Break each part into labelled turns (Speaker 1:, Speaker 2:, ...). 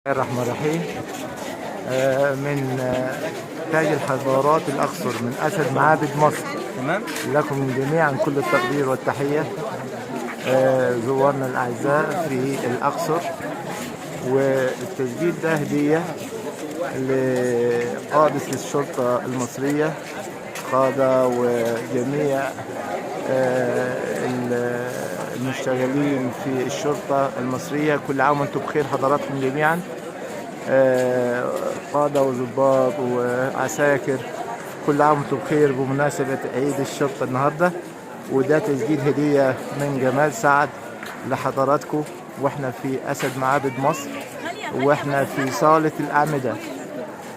Speaker 1: الرحمن الرحيم. من تاج الحضارات الأقصر، من أسد معابد مصر.
Speaker 2: تمام.
Speaker 1: لكم جميعا كل التقدير والتحية، زوارنا الأعزاء في الأقصر. والتسجيل ده هدية لقادة الشرطة المصرية، قادة وجميع المشتغلين في الشرطة المصرية. كل عام وانتم بخير حضراتكم جميعا، قادة وضباط وعساكر، كل عام وانتم بخير بمناسبة عيد الشرطة النهاردة. وده تسجيل هدية من جمال سعد لحضراتكم، واحنا في أسد معابد مصر، واحنا في صالة الأعمدة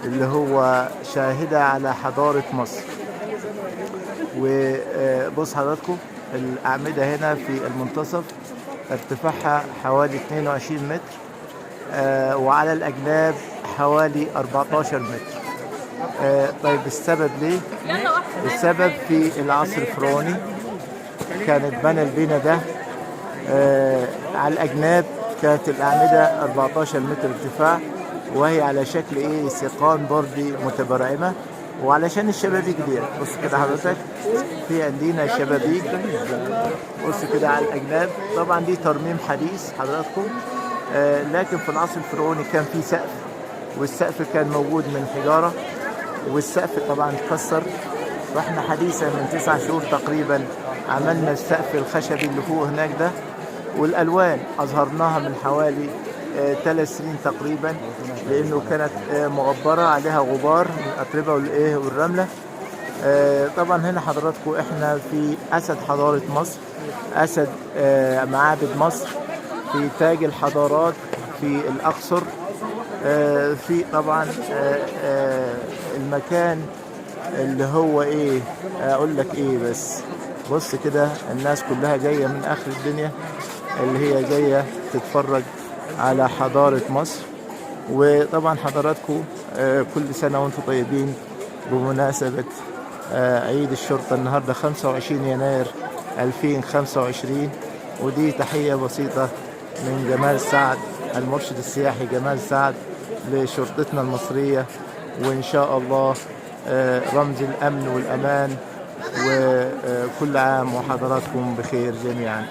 Speaker 1: اللي هو شاهدة على حضارة مصر. وبص حضراتكم الأعمدة هنا في المنتصف ارتفاعها حوالي 22 متر، وعلى الأجناب حوالي 14 متر. طيب السبب ليه؟ السبب في العصر الفرعوني كانت بنى البنا ده، على الأجناب كانت الأعمدة 14 متر ارتفاع، وهي على شكل ايه؟ سيقان بردي متبرعمة. وعلشان الشبابيك دي، بص كده حضرتك، في عندنا شبابيك، بص كده على الأجناب. طبعا دي ترميم حديث حضراتكم، لكن في العصر الفرعوني كان في سقف، والسقف كان موجود من حجارة، والسقف طبعا اتكسر. واحنا حديثا من 9 شهور تقريبا عملنا السقف الخشبي اللي فوق هناك ده، والألوان أظهرناها من حوالي 3 سنين تقريبا، لأنه كانت مغبرة عليها غبار من الأتربة والإيه والرملة. طبعا هنا حضراتكم احنا في أسد حضارة مصر، أسد معابد مصر، في تاج الحضارات في الأقصر. في طبعا المكان اللي هو ايه، اقول لك ايه، بس بص كده الناس كلها جاية من اخر الدنيا اللي هي جاية تتفرج على حضارة مصر. وطبعا حضراتكم كل سنة وانتم طيبين بمناسبة عيد الشرطة النهاردة 25 يناير 2025. ودي تحية بسيطة من جمال سعد المرشد السياحي جمال سعد لشرطتنا المصرية، وإن شاء الله رمز الأمن والأمان. وكل عام وحضراتكم بخير جميعا.